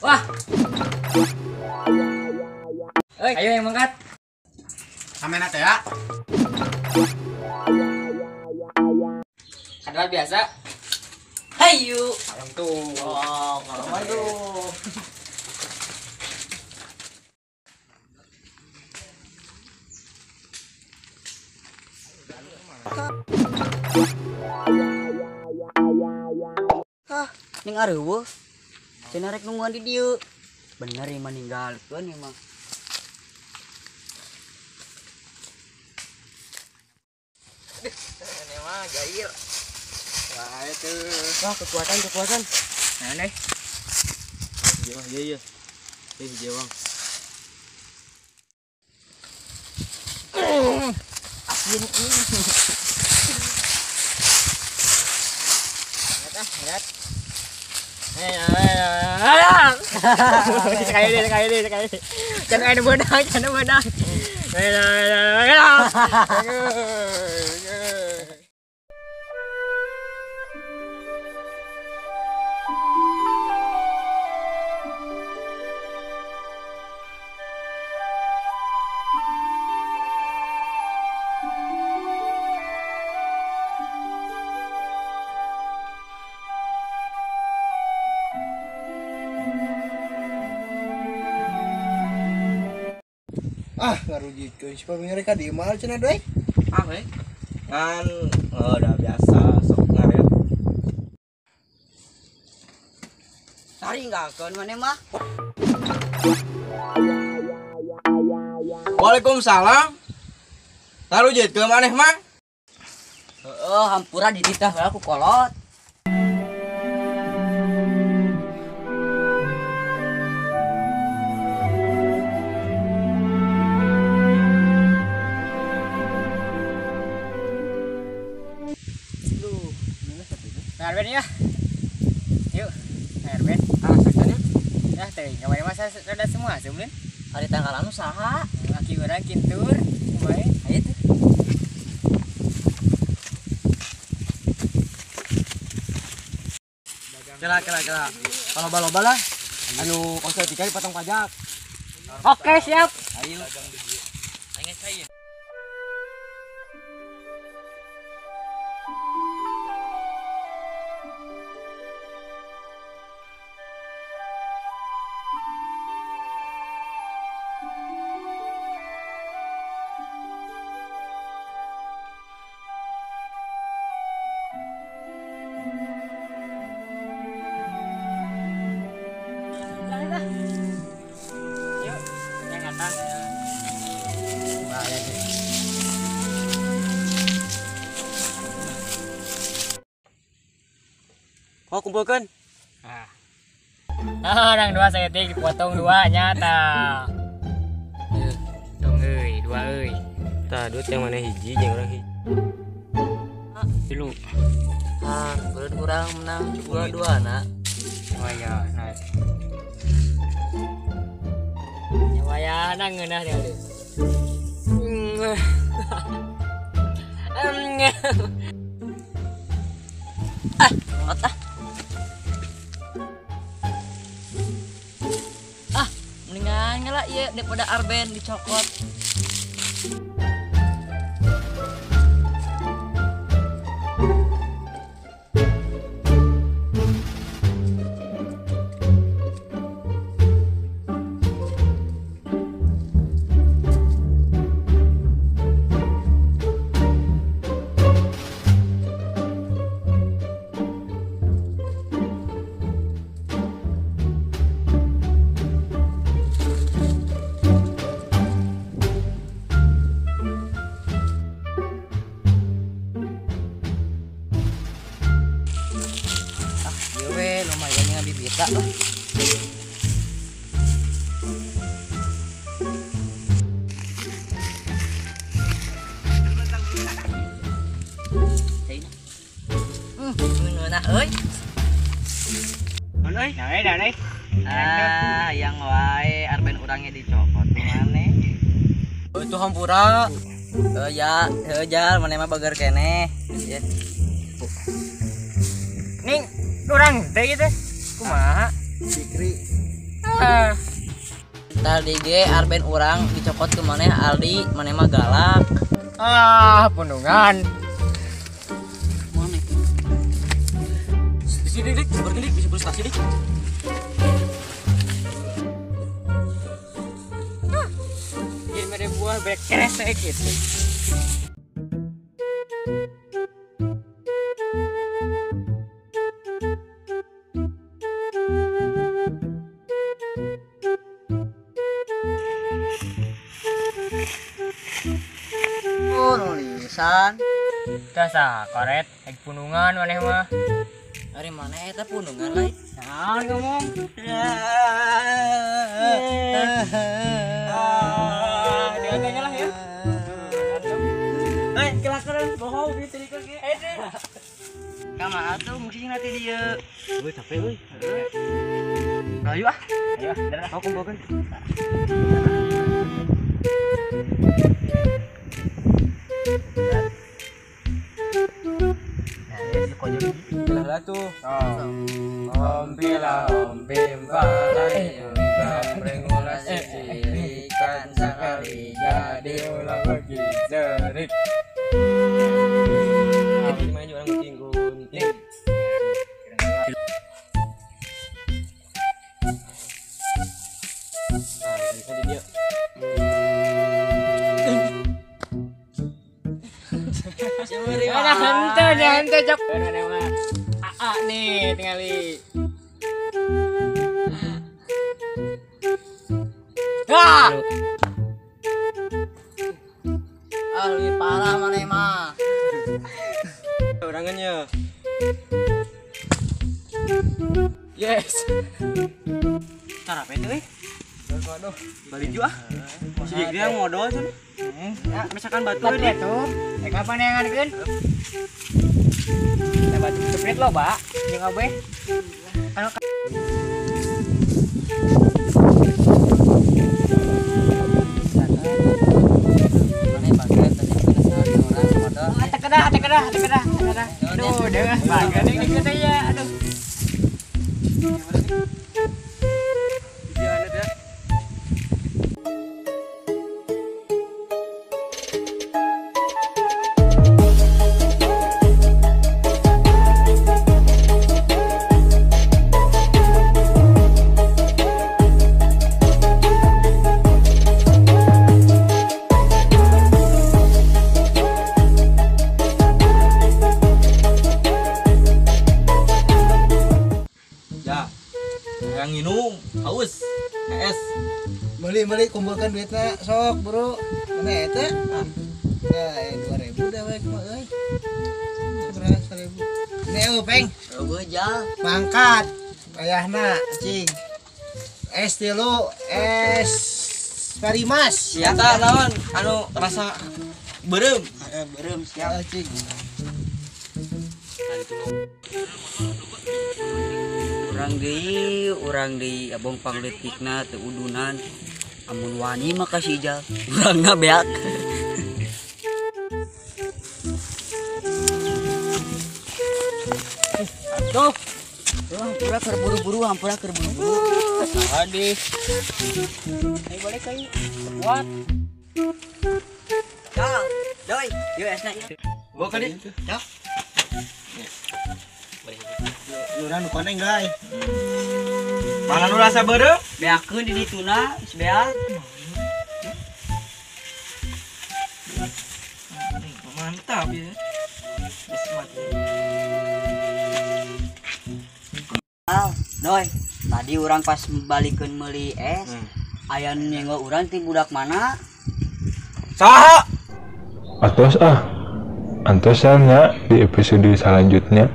Wah. Oi, ayo yang mangkat. Samena teh ya. Adalah biasa. Hayu. Kalem tuh. Oh, kalem tuh. Hah, ning areueuh. Cenah rek nungguan di dieu. Bener ieu mah ninggalkeun ieu mah. Ini mah jail. Wah, itu. Wah, kekuatan. Nah, nih. Iya. Jewang. Asin ini. Lihat. Sekali deh. Jangan ada benang, Ah, ngarugikeun si pamir ka di imah cenah deui. Ah, we. Kan udah biasa sok ngaret. Taringgalkeun maneh mah. Waalaikumsalam. Ngarugikeun maneh mah? Heeh, hampura dititah heula ku kolot. Arben ya. Yuk, Arben. Ah, sakitnya. Ya, teh, kemarin masa sudah semua, sebelum. Hari tanggal anu saha? Aki urang kintur, kumaha? Ayo tuh. Kela. Kalau loba-loba lah. Anu kosmetika dipotong pajak. Oke, siap. Ayo. Ayo. Yuk, yang atas. Bahaya sih. Oh, kumpulkan. Nah. Orang dua saya tik dipotong dua nyata. Tong euy, dua euy. Tah, duit yang mana hiji jeung urang hiji. Tilu. Ah, beureuh urang menang dua-dua na. Oh iya, nice. Wayana ngeunah dia. Ah, ngot ah. Ah, mendingan ngelak ieu daripada Arben dicokot. Lumayan ngambil bita lah. Nah, euy. Euy, nah, nah. Ah, yang wae Arben urangnya dicopot maneh. Itu hampura. Heuh ya, heuh jal maneh mah bager keneh. Ya. Ning, urang teh ieu teh. Kumaha? Fikri. Tadi ge arben urang dicokot ke maneh Aldi, maneh mah galak. Ah, punungan. Mana? Di sini dik, berarti dik bisa frustasi dik. Jadi mere buah brek kresek gitu. Oh, nulisan. Tasa karet ek punungan maneh mah. Ari maneh eta punungan lain. Naon ngomong? Ah, diantanya lah ya. Eh, kelakuan bohong gitu dikeun ge. Kama atuh musing nanti dieu. Euy, capek euy. Ayo ah. Ayo, dadah. Aku kumpulkeun. Tuh. Ompila ompim balai gambreng ulah sisirikan sekali jadi ulah pergi jerit. Gimana orang kucing gunting. Nah, ini kan dia. Mana henteu nya henteu cok. Ah nih tingali. Ah. Ah, lebih parah maneh mah. Orangannya. Yes. Cara apa itu euy? Waduh, balik juga ah. Si dia modal cenah. Ya, misalkan batu batu itu. Rek apa nih yang ngadekeun? Nah, batu cepet loba jeung abeh. Anu Maneh bagian tadi kana orang modal. Teu kedah, teu kedah, teu kedah. Aduh, deung bagian ini kita ya. Aduh. Yang minum haus es beli kumpulkan duitnya sok bro mana eta ya 2000 dah we mah euy 1000 ini euy peng eueuh jal mangkat ayahna cing es tilu es parimas siapa lawan anu rasa beureum beureum siap cing Urang deui abong pangleutikna teu udunan. Amun wani mah ka si Ijal, urangna beak. Aduh. Hampura keur buru-buru, hampura keur buru-buru. Tadi. Ayo balik ayo. Kuat. Jal, doi, yeuh esna ieu. Bawa ka dieu. Jal. Lurah nu koneng guys. Mana nu rasa beureum? Beakeun di dituna, geus beak. Mantap ya. Al, doi, tadi urang pas balikeun meuli es, aya nu nyenggol urang ti budak mana? Saha? Atos ah. Antosan nya di episode selanjutnya.